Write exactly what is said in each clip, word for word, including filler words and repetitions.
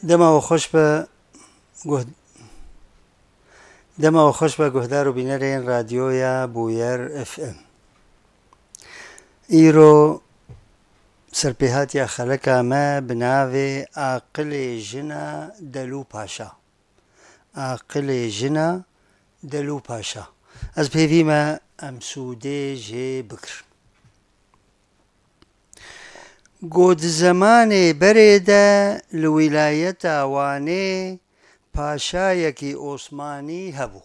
Dema we xweş be, guh-, dema we xweş be guhdar û bînerên Radyoya Bûyer F M. Îro serpêhatiya xeleka me bi navê Aqilê Jina Delû Paşa. Aqilê Jina Delû Paşa. Ez pêvî me em sûdê jê bikirin. Go di zemanê berê de li wîlayeta Wanê paşayekî Osmanî hebû.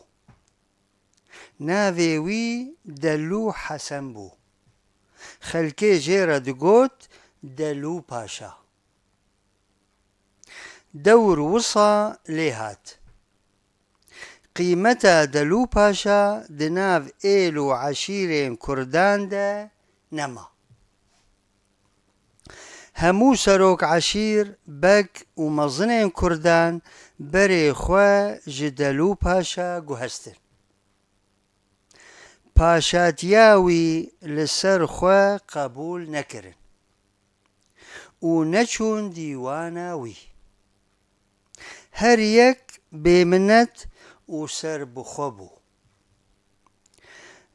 Navê wî Delû Hesen bû. Xelkê jê re digot Delû Paşa. Dewr wisa lê hat. Qîmeta Delû Paşa di nav êl û eşîrên Kurdan de nema. Hemû serok eşîr, beg û mezinên Kurdan berê xwe ji Delû Paşa guhestin. Paşatiya wî li ser xwe qebûl nekirin û neçûn dîwana wî. Her yek bêminet û serbixwe bû.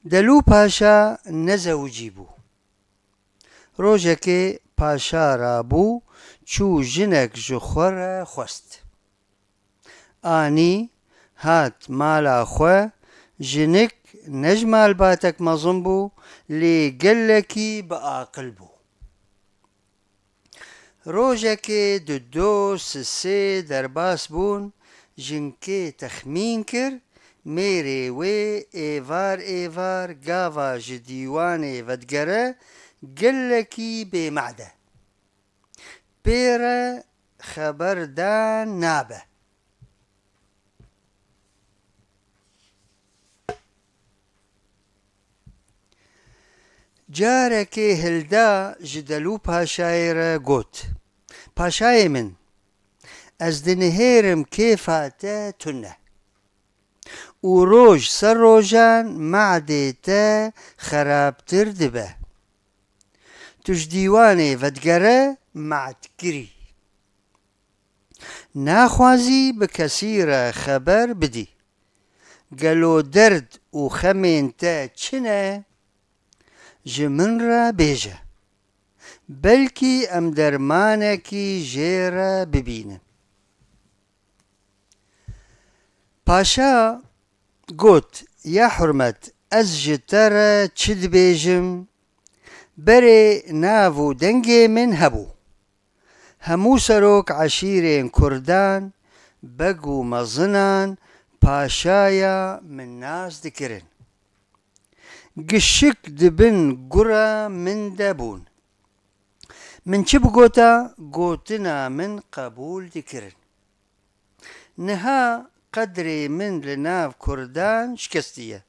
Delû Paşa nezewicî bû. Rojekê paşa rabû, çû jinek ji xwe re xwest. Anî hat mala xwe, jinik ne ji malbatek mezin bû, lê gelekî biaqil bû. Rojekê dido sisê derbas bûn, jinkê texmîn kir, mêrê wê êvar êvar gava ji dîwanê vedigere, gelekî bêmeh de. Pê re xeber dan nabe. Carekê hilda ji Delû Paşayê re got, Paşayê min, ez dinihêrim kêfa te tune û roj ser rojan me'dê te xerabtir dibe. Tu ji dîwanê vedigere me'dkirî. Naxwazî bi kesî re xeber bidî. Gelo derd û xemên te çi ne? Ji min re bêje. Belkî em dermanekî jê re bibînin. Paşa got, Ya hurmet, ez ji te re çi dibêjim? Berê nav û dengê min hebû. Hemû serok eşîrên Kurdan, beg û mezinan paşaya min nas dikirin. Gişik di bin gura min de bûn. Min çi bigota, gotina min qebûl dikirin. Niha qedrê min li nav Kurdan şikestiye.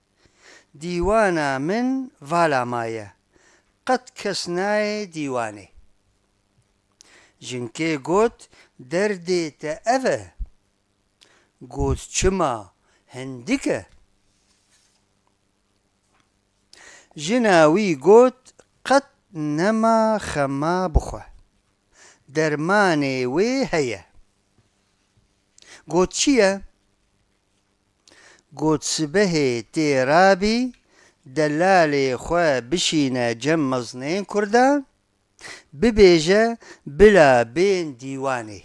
Dîwana min vala maye. Qet kes nayê dîwanê. Jinkê got, Derdê te ev e? Got, Çima, hindik e. Jina wî got, Qet nema xema bixwe. Dermanê wê heye. Got, Çi ye? Got, Sibehê tê rabî, delalê xwe bişîne cem mezinên Kurdan, bibêje, Bila bên dîwanê.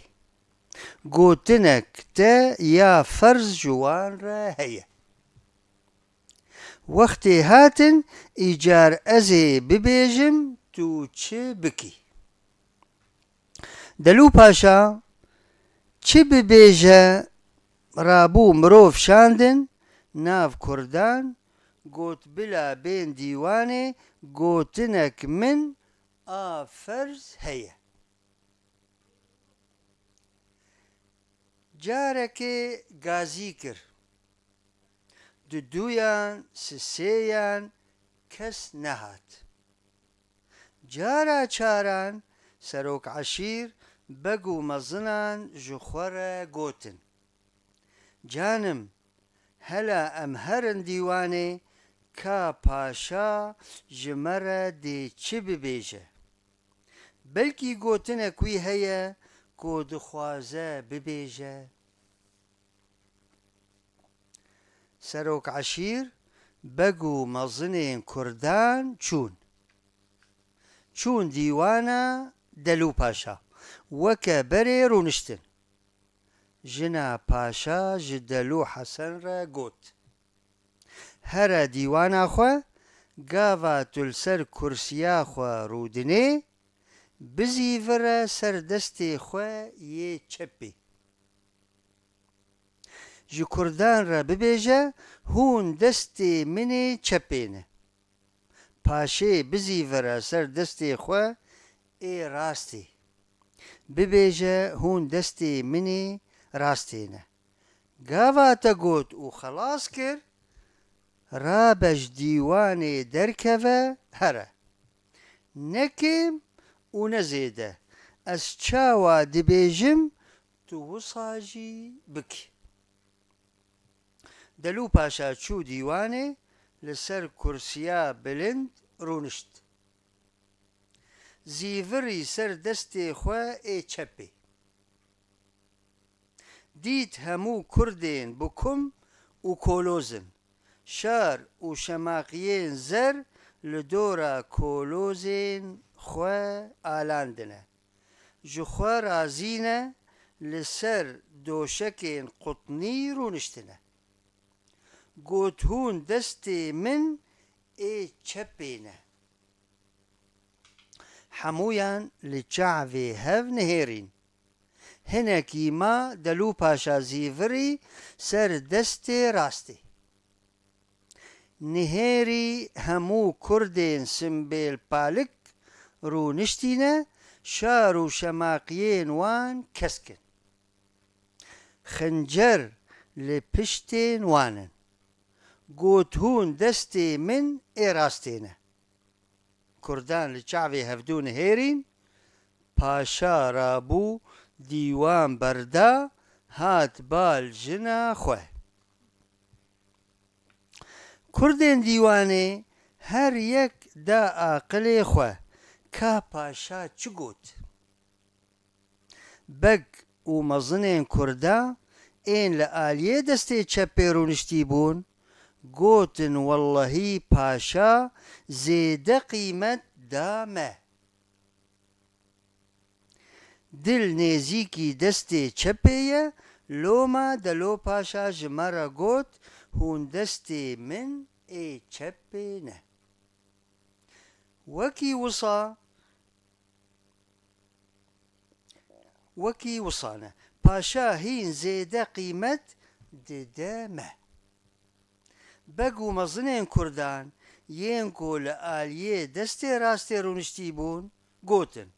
Gotinek te ya ferz ji wan re heye. Wextê hatin, îcar ez ê bibêjim, tu çi bikî? Delû Paşa çi bibêje, rabû mirov şandin nav Kurdan, got, Bila bên dîwanê, gotinek min a ferz heye. Carekê gazî kir. Diduyan, sisêyan kes nehat. Cara çaran serok eşîr, beg û mezinan ji xwe re gotin, Canim, hela em herin dîwanê, ka paşa ji me re dê çi bibêje? Belkî gotinek wî heye ku dixwaze bibêje. Serok eşîr, beg û mezinên kurdan çûn. Çûn dîwana Delû Paşa. Weke berê rûniştin. Jina paşa ji Delû Hesen re got: Here dîwana xwe, gava tu li ser kursiya xwe rûdinê, bizîvire ser destê xwe yê çepê. Ji kurdan re bibêje, hûn destê min ê çepê ne. Paşê bizîvire ser destê xwe ê rastê. Bibêje, hûn destê min ê rastê ne. Gava te got û xelas kir, rabe ji dîwanê derkeve here. Ne kêm û ne zêde. Ez çawa dibêjim, tu wisa jî bikî. Delû Paşa çû dîwanê, li ser kursiya bilind rûnişt. Zîvirî ser destê xwe ê çepê. Dît hemû kurdên bi kum û koloz in. Şar û şemaqiyên zer li dora kolozên xwe alandine. Ji xwe razî ne, li ser doşekên qutnî rûniştine. Got: Hûn destê min ê çepê ne. Hemûyan li çavê hev nihêrîn. Hinekî ma Delû Paşa zîvirî ser destê rastê. Nihêrî hemû kurdên simbêl palik rûniştîne, şar û şemaqiyên wan kesk in. Xincer li piştên wan in. Got: Hûn destê min ê rastê ne. Kurdan li çavê hevdû nihêrîn, paşa rabû dîwan berda, hat bal jina xwe. Kurdên dîwanê her yek da aqilê xwe, ka paşa çi got? Beg û mezinên kurda ên li aliyê destê çepê rûniştî bûn, gotin: Wellehî paşa zêde qîmet da me. Dil nêzîkî destê çepê ye, loma Delû Paşa ji me re got: Hûn destê min ê çepê ne. Wekî wisa, wekî wisa ne. Paşa hîn zêde qîmet dide me. Beg û mezinên kurdan yên ku li aliyê destê rastê rûniştî bûn, gotin: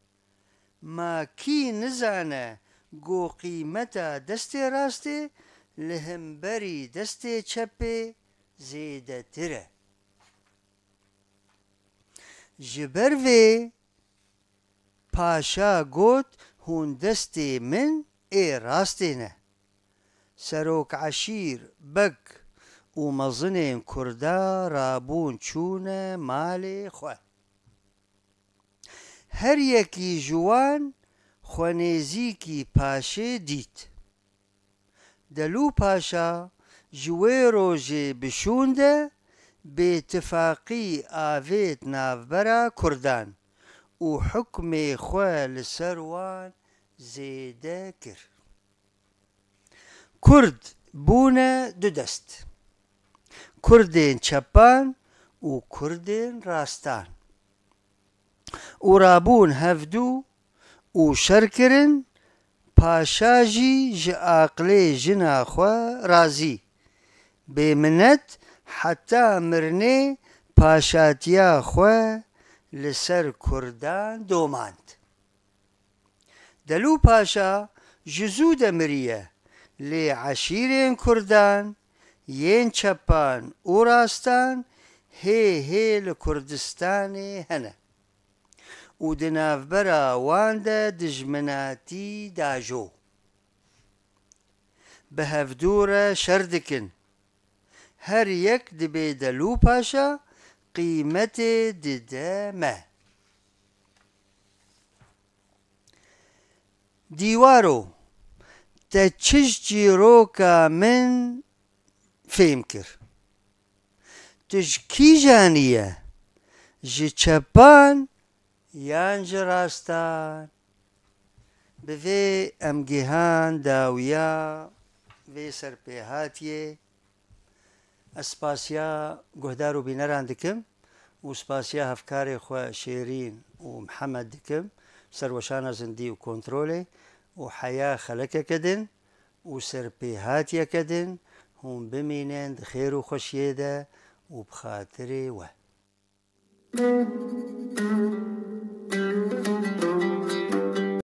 Ma kî nizane ku qîmeta destê rastê li hemberî destê çepê zêdetir e? Ji ber vê paşa got: Hûn destê min ê rastê ne. Serok eşîr, beg û mezinên kurda rabûn çûne malê xwe. Her yekî ji wan xwe nêzîkî paşê dît. Delû Paşa ji wê rojê bi şûn de bêtifaqî avêt navbera kurdan û hukmê xwe li ser wan zêde kir. Kurd bûne du dest. Kurdên çepan û kurdên rastan. Û rabûn hevdû û şer kirin, paşa jî ji aqilê jina xwe razî. Bêminet heta mirinê paşatiya xwe li ser kurdan domand. Delû Paşa ji zû de miriye, lê eşîrên kurdan, yên çepan û rastan hê hê li Kurdistanê hene û di navbera wan de dijminatî dajo. Bi hevdû re şer dikin. Her yek dibê Delû Paşa qîmetê dide me. Dîwaro, te çi ji çîroka min fêm kir? Tu ji kîjan î ye? Ji çepan yan ji rastan? Bi vê em gihan dawiya vê serpêhatiyê. Ez spasiya guhdar û bîneran dikim û spasiya hevkarê xwe Şêrîn û Mihemed dikim, serweşana zindî û kontrolê û heya xelekeke din û serpêhatiyeke din hûn bimînin di xêr û xweşiyê de û bi xatirê we.